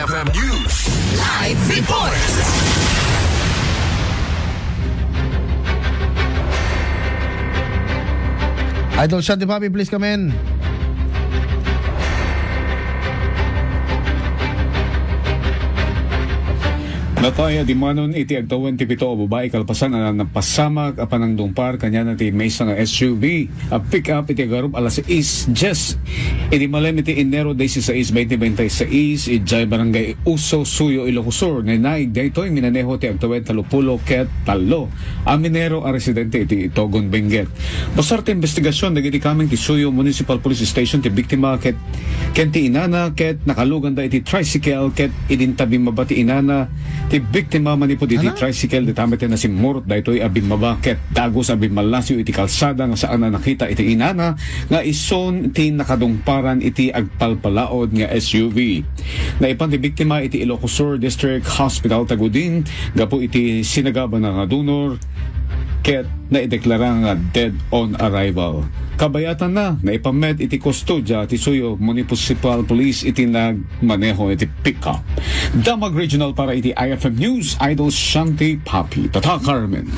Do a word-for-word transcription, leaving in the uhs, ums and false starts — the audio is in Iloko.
F M News Live Report. Idol Shanti Papi, please come in. Natay a dimanon iti agtawen ti pito a babai kalpasan a napasamak a panangdungpar kaniana ti maysa nga S U V a pick-up iti agarup alas sais dies iti malem iti Enero dieciséis, veinte veintiséis, idiay Barangay Uso, Suyo, Ilocos Sur. Nainaig daytoy minaneho ti agtawen tallopulo ket tallo a minero a residente iti Itogon, Benguet. Basar ti investigasyon dagiti kameng ti Suyo Municipal Police Station ti biktima ket ken ti inana ket nakaluganda iti tricycle ket idinta bimmaba ti inana ti biktima manipud iti Ana? tricycle dita met nasimmurot daytoy a bimmaba ket dagus a bimmallasiw iti kalsada nga saan a nakita iti inana nga isun ti nakadungparan iti agpalpalaod nga S U V. Naipan ti biktima iti Ilocos Sur District Hospital Tagudin gapu iti sinagabana nga donor ket naideklara nga dead on arrival. Kabayatanna, naipan met iti kustodia ti Suyo Municipal Police iti nagmaneho iti pickup. Damag Regional para iti I F M News, Idol Shanti Papi. Tata Carmen.